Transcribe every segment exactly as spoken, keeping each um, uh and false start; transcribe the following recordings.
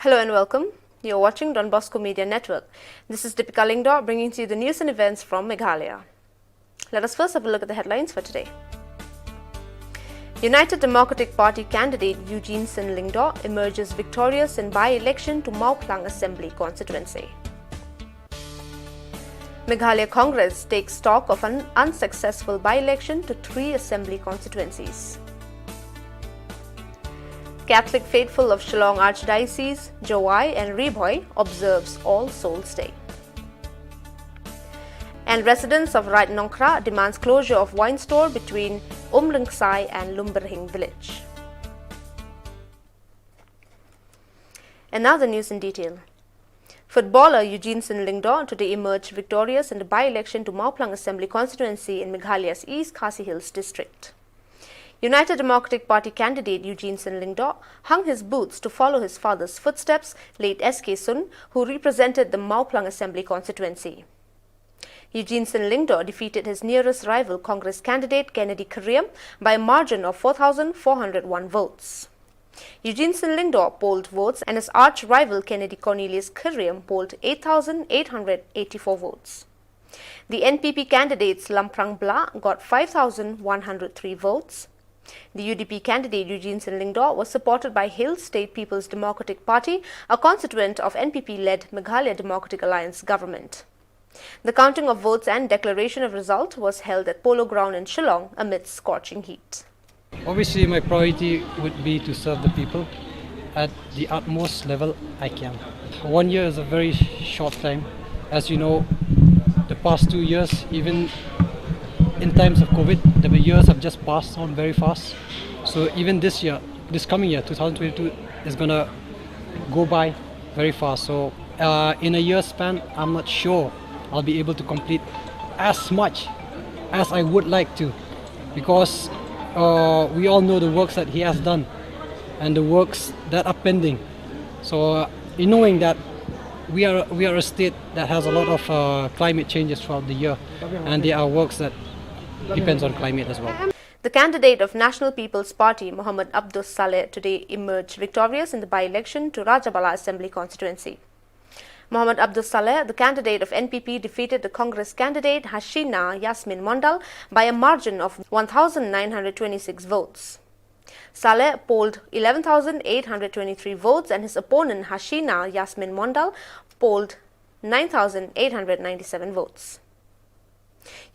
Hello and welcome. You're watching Don Bosco Media Network. This is Deepika Lyngdoh bringing to you the news and events from Meghalaya. Let us first have a look at the headlines for today. United Democratic Party candidate Eugene Singh Lyngdoh emerges victorious in by-election to Mawphlang Assembly Constituency. Meghalaya Congress takes stock of an unsuccessful by-election to three assembly constituencies. Catholic faithful of Shillong Archdiocese, Jowai and Ri Bhoi observes All Souls Day. And residents of Raid Nongkhrah demands closure of wine store between Umlyngsai and Lumbyrhing village. And now the news in detail. Footballer Eugene Singh Lyngdoh today emerged victorious in the by-election to Mawphlang Assembly Constituency in Meghalaya's East Khasi Hills district. United Democratic Party candidate Eugene Singh Lyngdoh hung his boots to follow his father's footsteps, late S K Singh, who represented the Mawphlang Assembly Constituency. Eugene Singh Lyngdoh defeated his nearest rival Congress candidate Kennedy Khyriem by a margin of four thousand four hundred one votes. Eugene Singh Lyngdoh polled votes and his arch-rival Kennedy Cornelius Khyriem polled eight thousand eight hundred eighty-four votes. The N P P candidates Lamphrang Blah got five thousand one hundred three votes. The U D P candidate Eugene Singh Lyngdoh was supported by Hill State People's Democratic Party, a constituent of N P P-led Meghalaya Democratic Alliance government. The counting of votes and declaration of result was held at Polo Ground in Shillong amidst scorching heat. Obviously, my priority would be to serve the people at the utmost level I can. One year is a very short time. As you know, the past two years, even in times of COVID, the years have just passed on very fast. So even this year, this coming year, two thousand twenty-two, is gonna go by very fast. So uh, in a year span, I'm not sure I'll be able to complete as much as I would like to, because uh, we all know the works that he has done and the works that are pending. So uh, in knowing that we are we are a state that has a lot of uh, climate changes throughout the year, and there are works that depends on climate as well. The candidate of National People's Party, Mohammad Abdus Saleh, today emerged victorious in the by-election to Rajabala Assembly Constituency. Mohammad Abdus Saleh, the candidate of N P P, defeated the Congress candidate Hasina Yasmin Mondal by a margin of one thousand nine hundred twenty-six votes. Saleh polled eleven thousand eight hundred twenty-three votes and his opponent Hasina Yasmin Mondal polled nine thousand eight hundred ninety-seven votes.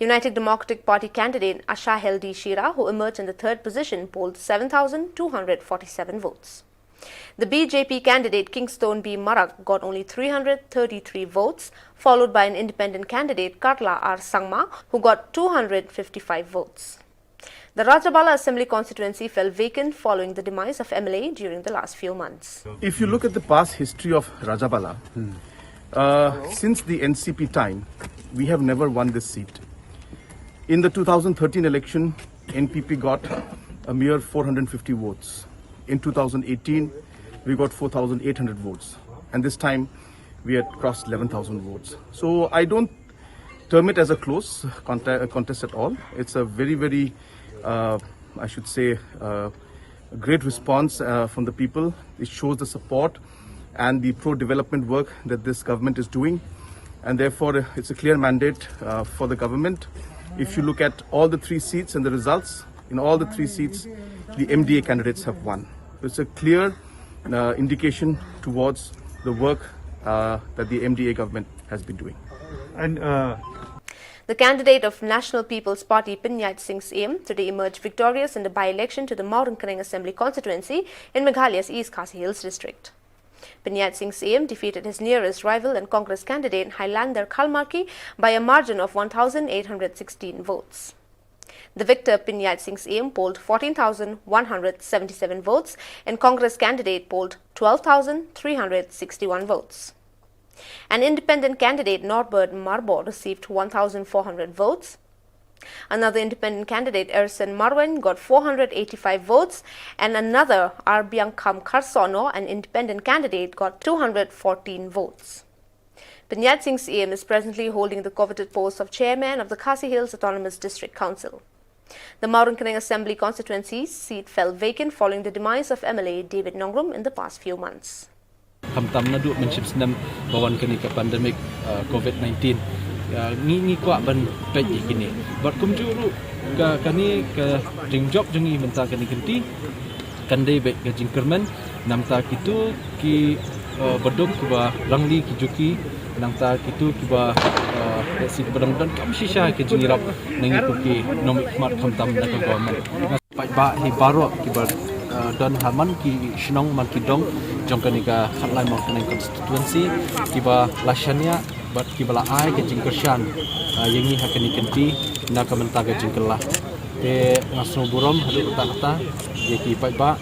United Democratic Party candidate Asha Heldi Shira, who emerged in the third position, polled seven thousand two hundred forty-seven votes. The B J P candidate Kingstone B Marak got only three hundred thirty-three votes, followed by an independent candidate Karla R Sangma, who got two hundred fifty-five votes. The Rajabala Assembly constituency fell vacant following the demise of M L A during the last few months. If you look at the past history of Rajabala, uh, since the N C P time, we have never won this seat. In the two thousand thirteen election, N P P got a mere four hundred fifty votes. In two thousand eighteen, we got four thousand eight hundred votes. And this time, we had crossed eleven thousand votes. So I don't term it as a close conte- contest at all. It's a very, very, uh, I should say, uh, great response uh, from the people. It shows the support and the pro-development work that this government is doing. And therefore, uh, it's a clear mandate uh, for the government. If you look at all the three seats and the results, in all the three seats, the M D A candidates have won. It's a clear uh, indication towards the work uh, that the M D A government has been doing. And uh, The candidate of National People's Party, Pinyait Singh Syiem, today emerged victorious in the by-election to the Mawryngkneng Assembly Constituency in Meghalaya's East Khasi Hills district. Pinyait Singh Syiem defeated his nearest rival and Congress candidate, Hailander Khalmarki, by a margin of one thousand eight hundred sixteen votes. The victor, Pinyait Singh Syiem, polled fourteen thousand one hundred seventy-seven votes and Congress candidate polled twelve thousand three hundred sixty-one votes. An independent candidate, Norbert Marbot, received one thousand four hundred votes. Another independent candidate, Erson Marwein, got four hundred eighty-five votes, and another, Arbiangkham Kharsono, an independent candidate, got two hundred fourteen votes. Pinyait Singh Syiem is presently holding the coveted post of chairman of the Khasi Hills Autonomous District Council. The Mawryngkneng Assembly constituency seat fell vacant following the demise of M L A David Nongrum in the past few months. Khamtam naduh mynshem snem ba wan kane ka pandemic, uh, covid nineteen. Uh, ngi, ngi kwah ban peit ïa kine. Bad kumjuh ruh ka, kane ka jingjop jong ngi mynta kane ka kynti kan dei beit ka jingkyrmen namta kito ki, uh, baduk kiba rangli ki juki, namta kito kiba, uh, lehse kiba dang donkam shisha ki jingïarap na ngi kum ki nongmihkhmat khamtam na ka government. Paidbah hi baroh kiba, uh, don ha man ki shnong man ki dong jong kane ka Khatlai Mawryngkneng constituency kiba la shaniah bad kiba la ai ka jingkyrshan, uh, ïa ngi ha kane ka kynti na ka bynta ka jingkylla. Te nga sngew burom haduh katta katta ïa ki paidbah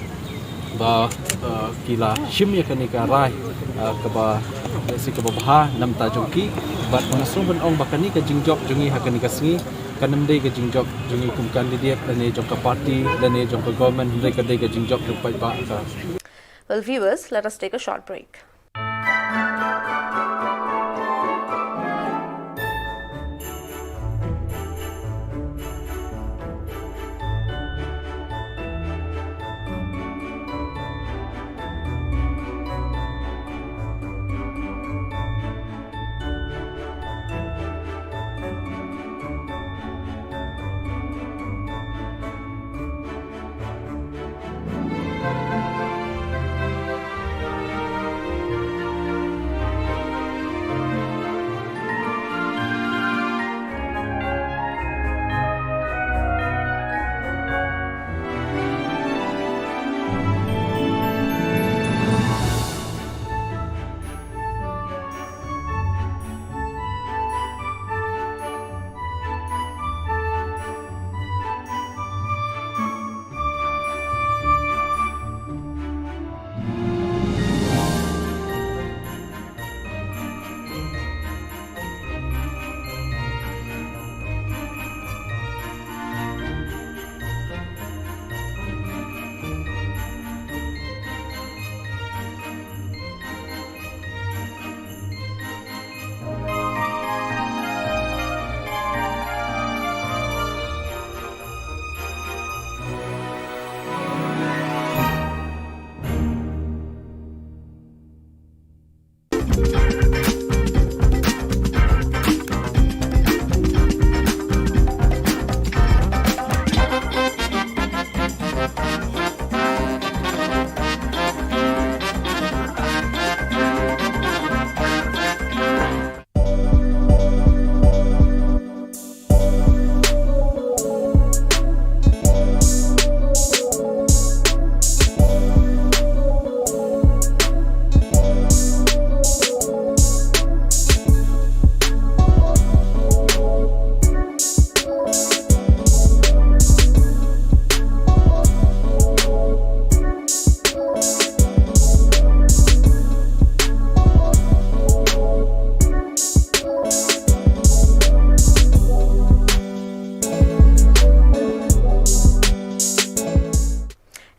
ba, uh, ki la shim ïa kane ka rai, uh, kaba, lehse kaba bha namta jong ki. Bad nga sngew ban ong ba kane ka jingjop jong ngi ha kane ka sngi kan ym dei ka jingjop jong ngi kum candidate lane jong ka party lane jong ka government, hynrei ka dei ka jingjop jong paidbah ka. Well, viewers, let us take a short break.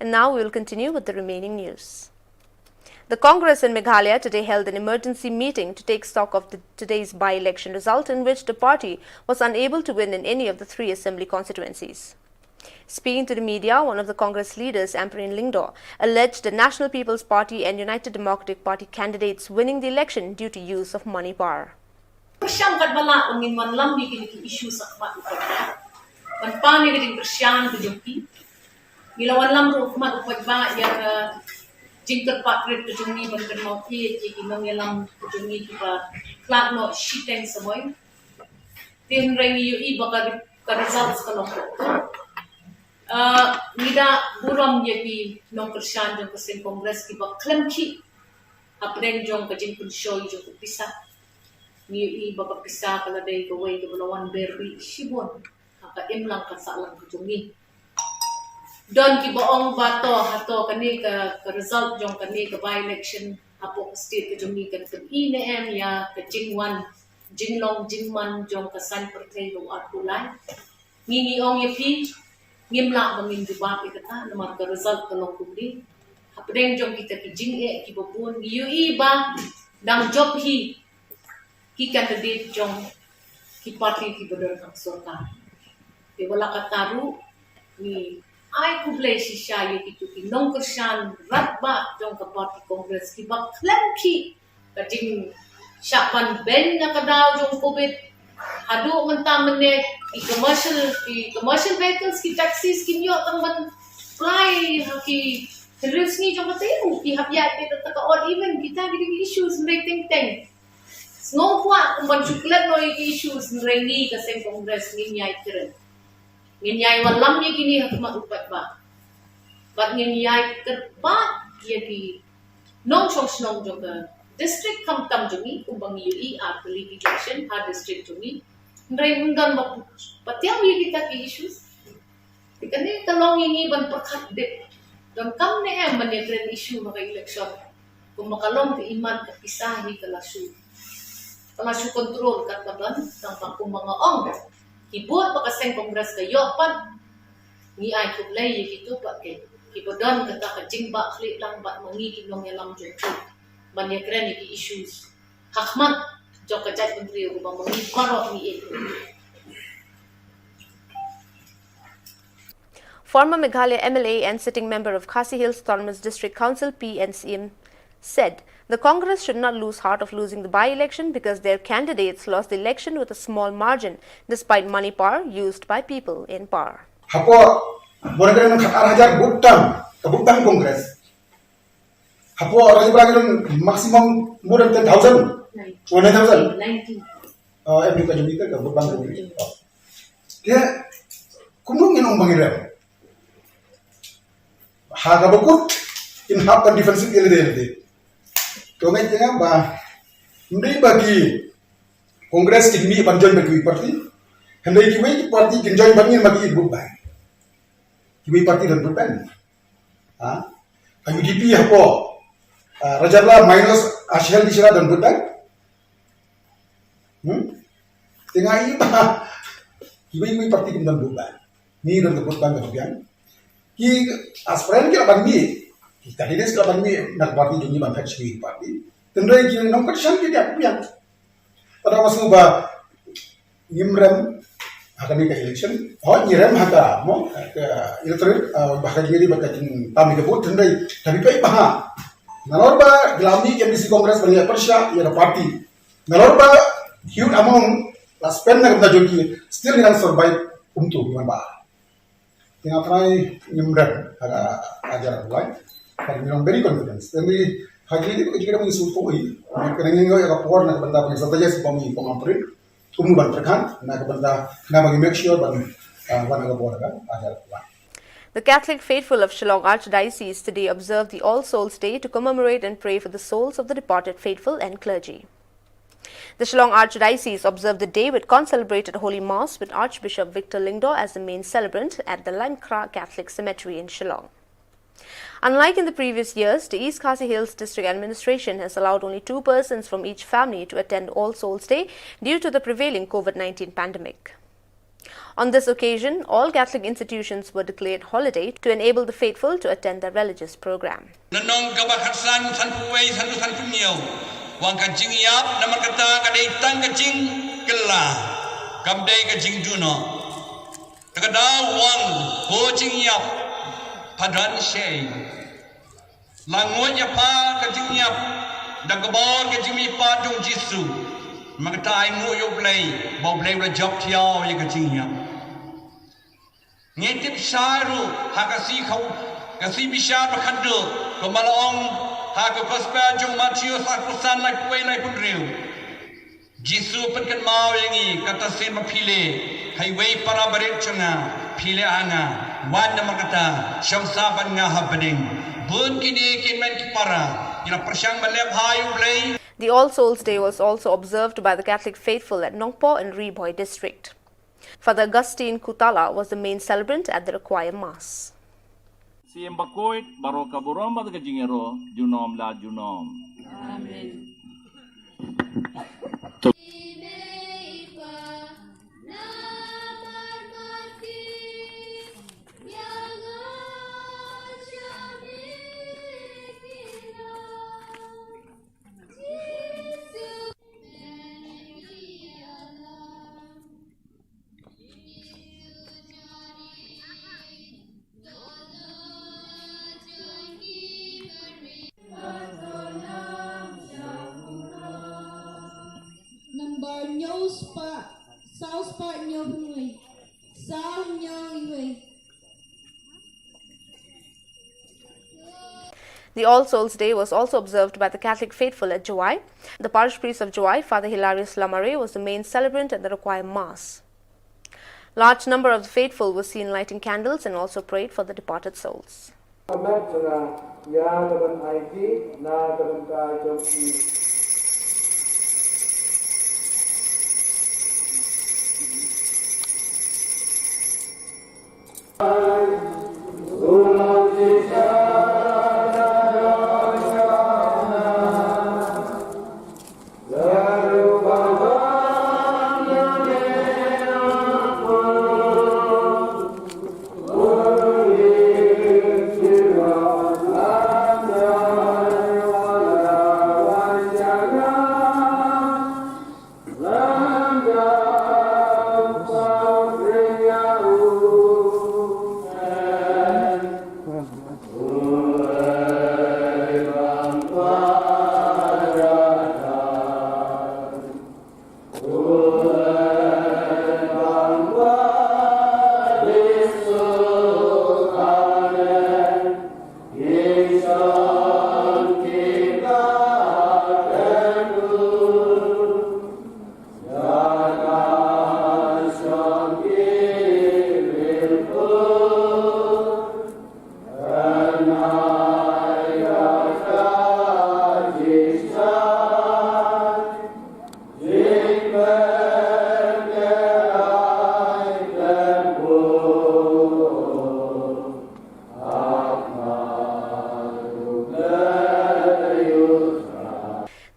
And now we will continue with the remaining news. The Congress in Meghalaya today held an emergency meeting to take stock of the, today's by-election result, in which the party was unable to win in any of the three assembly constituencies. Speaking to the media, one of the Congress leaders, Ampareen Lyngdoh, alleged the National People's Party and United Democratic Party candidates winning the election due to use of money power. Pyrshang katba lah ba ngin wanlam ïa kine ki issue shakhmat u paidbah. Ban pan ïa ka jingpyrshang ka jong ki. Ngi la wanlam ruh khmat u paidbah ïa ka jingkyrpad rit ka jong ngi ban kynmaw ïa ki nongïalam ka jong ngi kiba khlad noh shiteng samoi. Te hynrei ngi ïohi ba ka, ka result ka long. Ah, ngi da burom ïa ki nongkyrshan jong ka seng Congress kiba khlem khih hapdeng jong ka jingpynshoi jong ka pisa. Ngi ïohi ba ka pisa ka la dei kawei kaba la wan ber ri shibun ha ka imlang ka sahlang ka jong ngi. Don kiba ong ba to, hato kane ka, ka result jong kane ka by-election hapoh ka state ka jong ngi kan pyni ne em ïa ka jingwan jinglong jingman jong ka saiñ pyrthei ba u arphew lai. Ngi, ngi ong ïa phi, ngim lah ba ngin jubab ïa kata namar ka result ka long kumne. Hapdeng jong kita ki jingeh kiba bun ngi ïohi ba dang jop hi ki candidate jong ki party kiba don ha sorkar. Te wat la katta ruh ngi Ai khublei shisha ïa kito ki nongkyrshan radbah jong ka party Congress kiba khlem khih ka jingshah ban beiñ na ka daw jong covid. Haduh mynta mynne ki commercial, ki commercial vehicles, ki taxis kim ïoh tang ban plie ha ki hynriew sngi jong ka taïew. Ki hap ïaid beit da ka odd even. Kita ki dei ki issues hynrei teng teng. Sngewkwah kum ban shu klet noh ïa ki issues hynrei ngi ka seng Congress ngin ïai kren. Ngin ïai wallam ïa kine ha khmat u paidbah. Bad ngin ïai kyrpad ïa ki nongshong shnong jong ka district khamtam jong ngi, kumba ngi ïohi ar tylli ki junction ha district jong ngi. Hynrei ym don ba patiaw ïa kita ki issues. Te kane ka long ïa ngi ban pyrkhat dip. Donkam ne em ban ïakren issue ha ka election. Kumba ka long ka imat ka pisa hi ka la shu, ka la shu control katba don, tang ba kumba nga ong, ki vote ba ka seng Congress ka ïoh pat, ngi ai khublei ïa kito pat ki, kiba don kata ka jingbakla lang bad ma ngi ki nongïalam jong ki ban ïakren ïa ki issues ha khmat jong ka jaitbynriew kumba ma ngi baroh ngi ïeit. Former Meghalaya M L A and sitting member of Khasi Hills Autonomous District Council, P N C M, said the Congress should not lose heart of losing the by-election because their candidates lost the election with a small margin despite money power used by people in power. Hapoh Border nang khat ar hajar vote tang, ka vote tang Congress. Hapoh Rajabra nang maximum more than ten thousand. Nine. Oh, nine thousand. Nineteen. Oh, every ka jumita ka vote bang Congress. Oh. Ke, kumno ngin ong bang rem. Ha ka bakut, in hap kan defensive ele de ele de. To ngai tengah ba, hindi ba ki Congress kin mih ban join bad kiwei party. Hynrei kiwei ki party kin join bad ngin ma ki vote bank. Kiwei party don vote bank. Ha? Ka U D P hapoh, ah, Rajabra minus Ashel di sila don vote bank. Hmm? Tengah i ba. Kiwei kiwei party kin don vote bank. Ngi don ka vote bank ka biang. Ki aspirant ki la ban mih. Ki candidates ki la ban mih na ka party jong ngi ban phet sha ki party. Hynrei ki nongkyrshan ki dei ka biang. Pada masa ba ngim rem ha kane ka election. Oh, ngi rem ha ka, mo, ha ka electorate, ah, ba ka jingïadei bad ka jingtam ïa ka vote, hynrei tapi peit ba ha. Nalor ba ki la mih ki M D C Congress ban ïa pyrshah ïa ka party. Nalor ba huge amount la spend na ka bynta jong ki, still ngi dang survive kumto, ngi wan ba. Te nga trai ngim rem ha ka, ha ka jar buai. Ka ngi long very confidence. Te ngi ha ki ni ka jingkyrmen ngi sngewthuh hi. Ka ngi ngoi ha ka por na ka bynta ban strategize ba ngi pong amprit. Kum ban pyrkhat na ka bynta na ba ngi make sure ban, ah, wan ha ka por ha ka jar buai. The Catholic faithful of Shillong Archdiocese today observed the All Souls Day to commemorate and pray for the souls of the departed faithful and clergy. The Shillong Archdiocese observed the day with concelebrated Holy Mass with Archbishop Victor Lyngdoh as the main celebrant at the Laitkhrah Catholic Cemetery in Shillong. Unlike in the previous years, the East Khasi Hills District Administration has allowed only two persons from each family to attend All Souls Day due to the prevailing COVID nineteen pandemic. On this occasion, all Catholic institutions were declared holiday to enable the faithful to attend their religious program. Na nong kaba khatsan sanphew wei sanphew sanphew hynñiew, wang ka jingïap namar kata ka dei tang ka jingkylla, kam dei ka jingduh noh. Te ka daw wang ko jingïap, pha don shei. La nguid ïa pha ka jingïap da ka bor ka jingmihpat jong u Jisu. Namar kata ai nguh ïa U Blei ba U Blei u la jop thiaw ïa ka jingïap. Ngi tip shai ruh ha ka sngi khaw, ka sngi bishar ba khatduh, kumba la ong ha ka Gospel jong u Mathaios arphew san, laiphew wei laiphew hynriew. Jisu pynkynmaw ïa ngi, kata sien ba phi leh ha iwei para barit jong nga, phi leh ha nga. Wan namar kata, shong sah bad nga ha bneng. Bun kine ki hynmen ki para ki la pyrshang ban leh bha ïa U Blei. The All Souls Day was also observed by the Catholic faithful at Nongpoh in Ri Bhoi District. Father Augustine Kutala was the main celebrant at the Requiem Mass. Siem bakhuid baroh ka burom bad ka jingïaroh junom la junom. Amen. The All Souls Day was also observed by the Catholic faithful at Jowai. The parish priest of Jowai, Father Hilarius Lamare, was the main celebrant at the requiem mass. Large number of the faithful were seen lighting candles and also prayed for the departed souls. Ka met jong nga ïa ka ban aiti na ka bynta jong ki.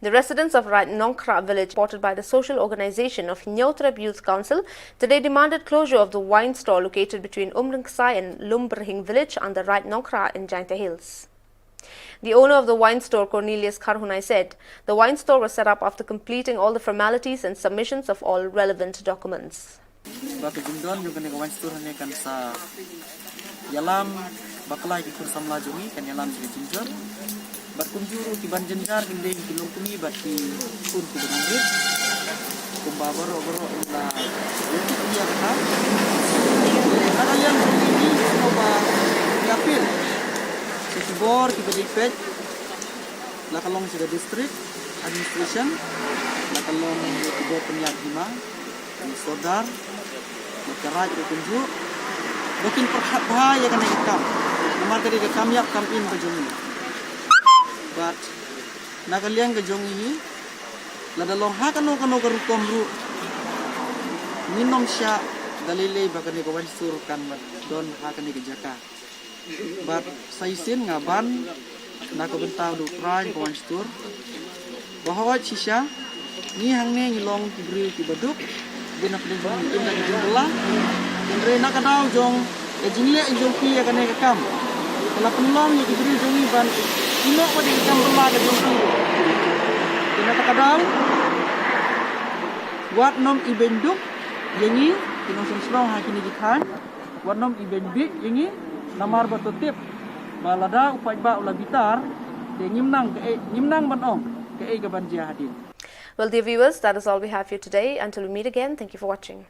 The residents of Raid Nongkhrah village, supported by the social organization of Hynñiewtrep Youth Council, today demanded closure of the wine store located between Umryngksai and Lumbrhing village under Raid Nongkhrah in Jaintia Hills. The owner of the wine store, Cornelius Kharhunai, said the wine store was set up after completing all the formalities and submissions of all relevant documents. Ba ka jingdon jong kane ka wine store hangne kan sa ïalam bakla ïa ki khun samla jong ngi, kan ïalam sha ka jingjop. Bad kumjuh ruh ki ban jynjar kin dei ki longkmie bad ki khun kiba nongrim. Kumba baroh baroh la ïathuh ïa kata. Na ka liang jong ngi ngi sngewbha ïa appeal sha ki bor kiba dei peit, la ka long sha ka district administration, la ka long ki bor pynïaid hima, ki sordar bad ka raid ruh kumjuh, ba kin pyrkhat bha ïa kane ka kam. Namar ka dei ka kam ïap kam im ka jong ngi. Bad na ka liang ka jong ngi, lada long ha kano kano ka rukom ruh, ngin ym shah da lei lei ba kane ka wine store kan don ha kane ka jaka. Bad sa shisien nga ban na ka bynta u Trai ka wine store, ba hooid shisha ngi hangne ngi long ki briew kiba duk, ba na pdeng jong ngi ki jingbylla. Hynrei na ka daw jong ka jingleh jong phi ïa kane ka kam, ka la pynlong ïa ki briew jong ngi ban ïoh ba dei ka kam bylla ka jong phi. Te na kata ka daw, wat nym ibeiñ duk ïa ngi ki nongshong shnong ha kine ki thaiñ. Wat nym ibeiñ bieit ïa ngi, namar ba to tip ba lada u paidbah u la bitar, te ngim nang kaei, ngim nang ban ong kaei ka ban jia hadien. Well, dear viewers, that is all we have for you today. Until we meet again, thank you for watching.